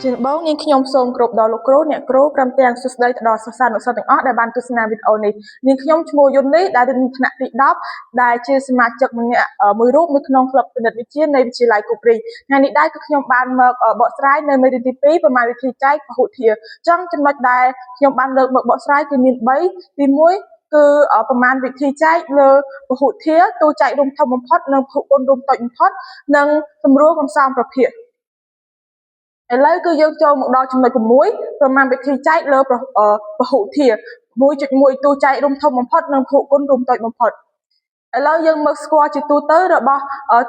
ជាដំបូងនាងខ្ញុំសូមគោរពដល់លោកគ្រូអ្នកគ្រូព្រមទាំងសួស្តីទៅដល់សិស្សានុសិស្សទាំងអស់ដែលបានទស្សនាវីដេអូនេះនាងខ្ញុំឈ្មោះយុននេះដែលរៀនថ្នាក់ទី10ដែលជាសមាជិកម្នាក់មួយរូបនៅក្នុងក្លឹបគណិតវិទ្យានៃវិទ្យាល័យគូព្រីថ្ងៃនេះដែរគឺខ្ញុំបានមកបកស្រាយនៅមេរៀនទី2ប្រមាណវិធីចែកពហុធាចឹងចំណុចដែលខ្ញុំបានលើកមកបកស្រាយគឺមាន3ទី1គឺប្រមាណវិធីចែកលើពហុធាទូចែករួមធំបំផុតនិងពហុគុណរួមតូចបំផុតនិងសម្រួលកំសោមប្រភាគឥឡូវគឺយើងចូលមកដល់ចំណុច6ប្រមាណវិធីចែកលើពហុធា1.1ទូចែករួមធំបំផុតនិងពហុគុណរួមតូចបំផុតឥឡូវយើងមកស្គាល់ជាទូទៅរបស់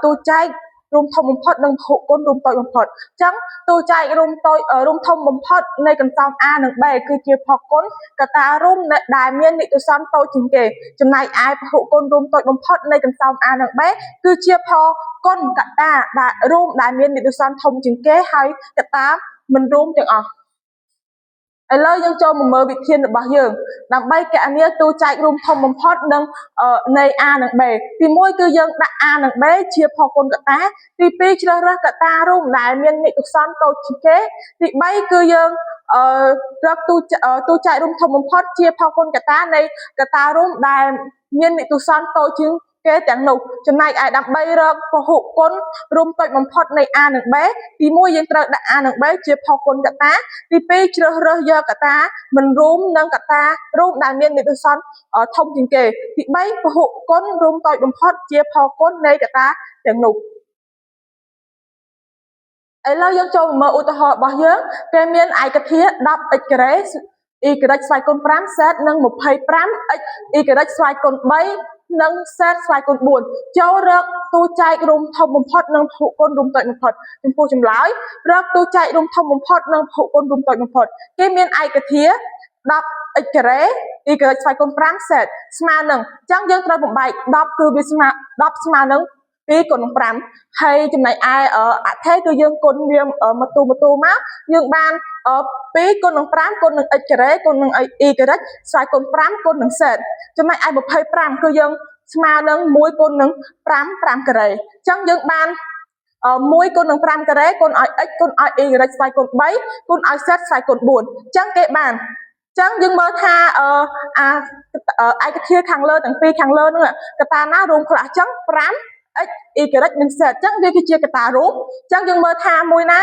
ទូចែករួមធំបំផុតនិងពហុគុណរួមតូចបំផុតអញ្ចឹងទូចែករួមតូចរួមធំបំផុតនៃកន្សោម A និង B គឺជាផលគុណកត្តារួមដែលមាននិទសន្នតូចជាងគេចំណែកឯពហុគុណរួមតូចបំផុតនៃកន្សោម A និង B គឺជាផលគុណកត្តាដែលរួមដែលមាននិទសន្នធំជាងគេហើយកត្តាមិនរួមទាំងអស់ឥឡូវយើងចូលមកមើលវិធានរបស់យើងដើម្បីកណនាទូចែករួមធំបំផុតនិងនៃ A និង B ទី1គឺយើងដាក់ A និង B ជាផលគុណកត្តាទី2ជ្រើសរើសកត្តារួមដែលមាននិទសន្នតូចជាងគេទី3គឺយើងអឺរកទូទូចែករួមធំបំផុតជាផលគុណកត្តានៃកត្តារួមដែលមាននិទសន្នតូចជាងគេទាំងនោះចំណែកឯដើម្បីរកពហុគុណរួមតូចបំផុតនៃ A និង B ទី1យើងត្រូវដាក់ A និង B ជាផលគុណកត្តាទី2ជ្រើសរើសយកកត្តាមិនរួមនិងកត្តារួមដែលមាននិទសន្នធំជាងគេទី3ពហុគុណរួមតូចបំផុតជាផលគុណនៃកត្តាទាំងនោះឥឡូវយើងចូលមកមើលឧទាហរណ៍របស់យើងគេមានឯកធា 10x ការ៉េ y ស្វ័យគុណ5 z និង 25x y ស្វ័យគុណ3និង z ស្វ័យគុណ4ចូលរកទូចែករួមធំបំផុតនិងពហុគុណរួមតូចបំផុតចំពោះចម្លើយរកទូចែករួមធំបំផុតនិងពហុគុណរួមតូចបំផុតគេមានឯកធា 10x ការ៉េ y ស្វ័យគុណ5 z ស្មើនឹងអញ្ចឹងយើងត្រូវបំបែក10គឺវាស្មើ10ស្មើនឹង2គុណនឹង5ហើយចំណែកឯអថេគឺយើងគុណវាមកទូមកទូមកយើងបាន2គុណនឹង5គុណនឹង x ការ៉េគុណនឹង y ស្វ័យគុណ5គុណនឹង z ចំណែកឯ25គឺយើងស្មើនឹង1គុណនឹង5 5ការ៉េអញ្ចឹងយើងបាន1គុណនឹង5ការ៉េគុណឲ្យ x គុណឲ្យ y ស្វ័យគុណ3គុណឲ្យ z ស្វ័យគុណ4អញ្ចឹងគេបានចឹងយើងមើលថាអាឯកធាខាងលើទាំងពីរខាងលើហ្នឹងកត្តាណារួមខ្លះអញ្ចឹង5 x y និង z អញ្ចឹងវាគឺជាកត្តារួមអញ្ចឹងយើងមើលថាមួយណា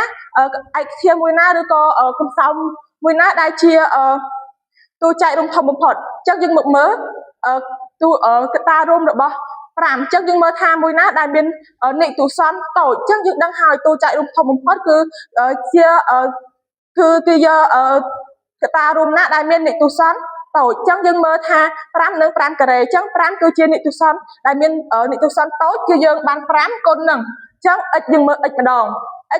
ឯកធាមួយណាឬក៏កំសោមមួយណាដែលជាទូចែករួមធំបំផុតអញ្ចឹងយើងមកមើលទូកត្តារួមរបស់5អញ្ចឹងយើងមើលថាមួយណាដែលមាននិទុសន្នតូចអញ្ចឹងយើងដឹងហើយទូចែករួមធំបំផុតគឺជាគឺគេយកកត្តារួមណាដែលមាននិទុសន្នតូចអញ្ចឹងយើងមើលថា5និង5ការ៉េអញ្ចឹង5គឺជានិទុសន្នដែលមាននិទុសន្នតូចគឺយើងបាន5គុណនឹងអញ្ចឹង x យើងមើល x ម្ដង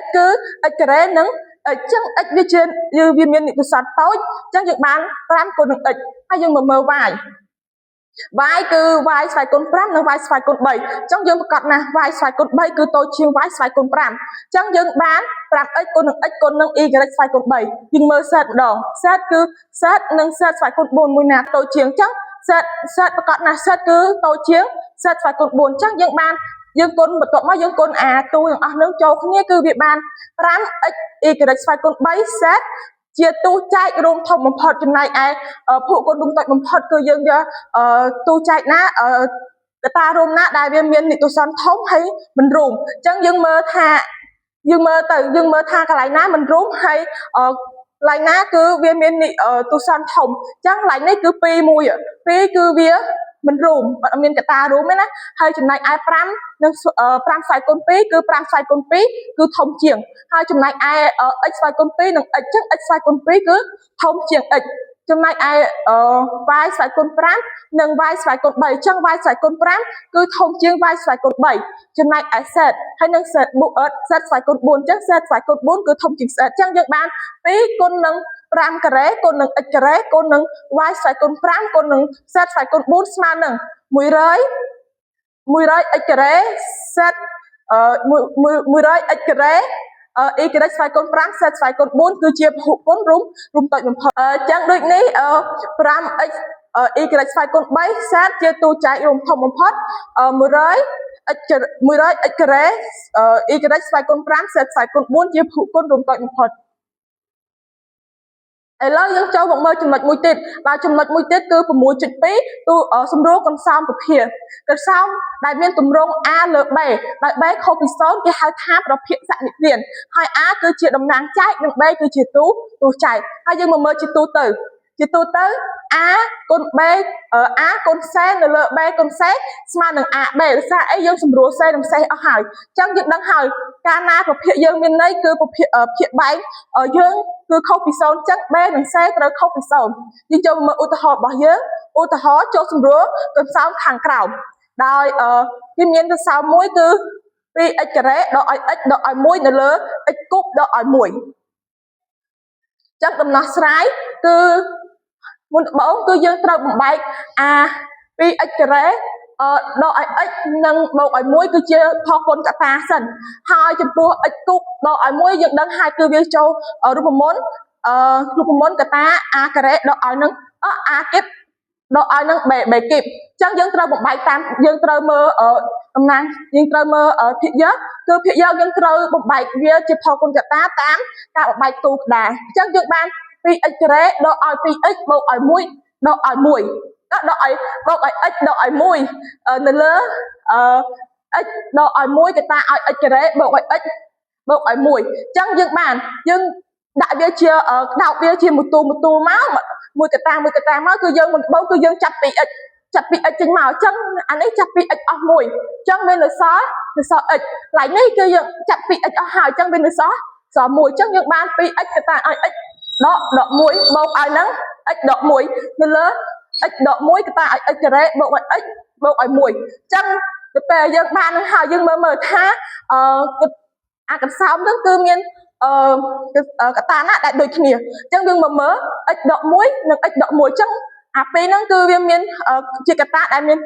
x គឺ x ការ៉េនិងអញ្ចឹង x វាជាវាមាននិទុសន្នតូចអញ្ចឹងយើងបាន5គុណនឹង x ហើយយើងមកមើល y y គឺ y ស្វ័យគុណ5និង y ស្វ័យគុណ3អញ្ចឹងយើងប្រកាសណា y ស្វ័យគុណ3គឺតូចជាង y ស្វ័យគុណ5អញ្ចឹងយើងបាន 5x គុណនឹង x គុណនឹង y ស្វ័យគុណ3យើងមើល z ម្ដង z គឺ z និង z ស្វ័យគុណ4មួយណាតូចជាងអញ្ចឹង z z ប្រកាសណា z គឺតូចជាង z ស្វ័យគុណ4អញ្ចឹងយើងបានយើងគុណបន្ទាប់មកយើងគុណអាទូទាំងអស់នឹងចូលគ្នាគឺវាបាន 5x y ស្វ័យគុណ3 z ជាទូចែករួមធំបំផុតចំណែកឯភុគុណរួមតូចបំផុតគឺយើងយកទូចែកណាកត្តារួមណាដែលវាមាននិទុសន្នធំហើយមិនរួមអញ្ចឹងយើងមើលថាយើងមើលទៅយើងមើលថាកន្លែងណាមិនរួមហើយកន្លែងណាគឺវាមានទុសន្នធំអញ្ចឹងកន្លែងនេះគឺ2 1 2គឺវាមិនរួមអត់មានកត្តារួមទេណាហើយចំណែកឯ5និង5ស្វ័យគុណ2គឺ5ស្វ័យគុណ2គឺធំជាងហើយចំណែកឯ x ស្វ័យគុណ2និង x អញ្ចឹង x ស្វ័យគុណ2គឺធំជាង x ចំណែកឯ y ស្វ័យគុណ5និង y ស្វ័យគុណ3អញ្ចឹង y ស្វ័យគុណ5គឺធំជាង y ស្វ័យគុណ3ចំណែកឯ z ហើយនិង z បូក z ស្វ័យគុណ4អញ្ចឹង z ស្វ័យគុណ4គឺធំជាង z អញ្ចឹងយើងបាន2គុណនឹង5ការ៉េគុណនឹង x ការ៉េគុណនឹង y ស្វ័យគុណ5គុណនឹង z ស្វ័យគុណ4ស្មើនឹង100 100 x ការ៉េ z 100 x ការ៉េ y ស្វ័យគុណ5 z ស្វ័យគុណ4គឺជាពហុគុណរួមរួមតូចបំផុតអញ្ចឹងដូចនេះ 5x y ស្វ័យគុណ3 z ជាទូចែករួមធំបំផុត100 x 100 x ការ៉េ y ស្វ័យគុណ5 z ស្វ័យគុណ4ជាពហុគុណរួមតូចបំផុត។ ឥឡូវយើងចូលមកមើលចំណុចមួយទៀតដែលចំណុចមួយទៀតគឺ6.2ទូសម្រួលកន្សោមពភាកន្សោមដែលមានទម្រង់ A លើ B ដោយ B ខុសពី0គេហៅថាប្រភាគសនិទានហើយ A គឺជាតំណាងចែកនិង B គឺជាទូទូចែកហើយយើងមកមើលជាទូទៅជាទូទៅ A គុណ B A គុណ C នៅលើ B គុណ C ស្មើនឹង AB ដោយសារអីយើងសម្រួល C និង C អស់ហើយអញ្ចឹងយើងដឹងហើយកាលណាប្រភាគយើងមានន័យគឺប្រភាគភាគបែងយើងគឺខុសពី0អញ្ចឹង B និង C ត្រូវខុសពី0យើងចូលមើលឧទាហរណ៍របស់យើងឧទាហរណ៍ចូលសម្រួលកន្សោមខាងក្រោមដោយគេមានកន្សោមមួយគឺ 2x ការ៉េដកឲ្យ x ដកឲ្យ1នៅលើ x គូបដកឲ្យ1ចឹងដំណោះស្រាយគឺមុនដំបូងគឺយើងត្រូវបំបែកអា 2x ការ៉េដកឲ្យ x និងបូកឲ្យ1គឺជាផលគុណកតាសិនហើយចំពោះ x គូបដកឲ្យ1យើងដឹងហើយគឺវាចូលរូបមន្តអឺរូបមន្តកតា a ការ៉េដកឲ្យនឹង a គីបដកឲ្យនឹង b គីបអញ្ចឹងយើងត្រូវបំបែកតាមយើងត្រូវមើលតំណាងយើងត្រូវមើលភាគយកគឺភាគយកយើងត្រូវបំបែកវាជាផលគុណកតាតាមការបំបែកទូក្តារអញ្ចឹងយើងបាន 2x ការ៉េដកឲ្យ 2x បូកឲ្យ1ដកឲ្យ1ដកឲ្យបូកឲ្យ x ដកឲ្យ1នៅលើអឺ x ដកឲ្យ1កតាឲ្យ x ការ៉េបូកឲ្យ x បូកឲ្យ1អញ្ចឹងយើងបានយើងដាក់វាជាដោកវាជាមួយទូមួយទូមកមួយកតាមួយកតាមកគឺយើងមុនដំបូងគឺយើងចាប់ 2x ចាប់ 2x ចេញមកអញ្ចឹងអានេះចាប់ 2x អស់មួយអញ្ចឹងវានៅសល់នៅសល់ x កន្លែងនេះគឺយើងចាប់ 2x អស់ហើយអញ្ចឹងវានៅសល់សល់1អញ្ចឹងយើងបាន 2x កតាឲ្យ x ដកដក1បូកឲ្យនឹង x ដក1នៅលើ x ដក1កតាឲ្យ x ការ៉េបូកឲ្យ x បូកឲ្យ1អញ្ចឹងទៅពេលយើងបាននឹងហើយយើងមើលមើលថាអឺអាកន្សោមហ្នឹងគឺមានអឺកតាណាដែលដូចគ្នាអញ្ចឹងយើងមកមើល x ដក1និង x ដក1អញ្ចឹងអាពីរហ្នឹងគឺវាមានជាកតាដែលមាន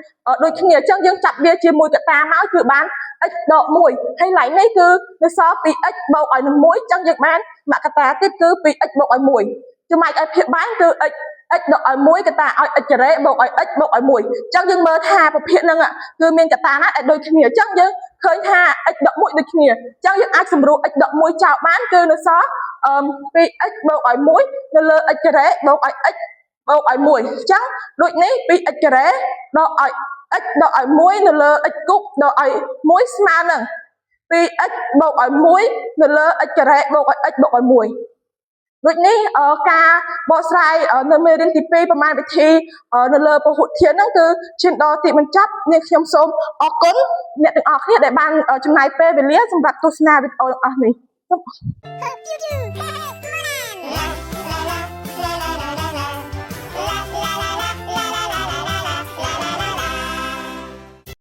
ដូចគ្នាអញ្ចឹងយើងចាប់វាជាមួយកតាមកគឺបាន x ដក1ហើយឡែកនេះគឺនៅសល់ 2x បូកឲ្យនឹង1អញ្ចឹងយើងបានមកកតាទៀតគឺ 2x បូកឲ្យ1ចំណែកឲ្យភាគបែងគឺ x x ដកឲ្យ1កតាឲ្យ x ការ៉េបូកឲ្យ x បូកឲ្យ1អញ្ចឹងយើងមើលថាប្រភេទហ្នឹងគឺមានកតាណាដែលដូចគ្នាអញ្ចឹងយើងឃើញថា x ដក1ដូចគ្នាអញ្ចឹងយើងអាចសម្រួល x ដក1ចោលបានគឺនៅសល់អឺ 2x បូកឲ្យ1នៅលើ x ការ៉េបូកឲ្យ x បូកឲ្យ1អញ្ចឹងដូចនេះ 2x ការ៉េដកឲ្យ x ដកឲ្យ1នៅលើ x គូបដកឲ្យ1ស្មើនឹង 2x បូកឲ្យ1នៅលើ x ការ៉េបូកឲ្យ x បូកឲ្យ1ដូចនេះការបកស្រាយនៅមេរៀនទី2ប្រមាណវិធីនៅលើពហុធាតុហ្នឹងគឺឈានដល់ទីបញ្ចប់នាងខ្ញុំសូមអរគុណអ្នកទាំងអស់គ្នាដែលបានចំណាយពេលវេលាសម្រាប់ទស្សនាវីដេអូទាំងអស់នេះ You do.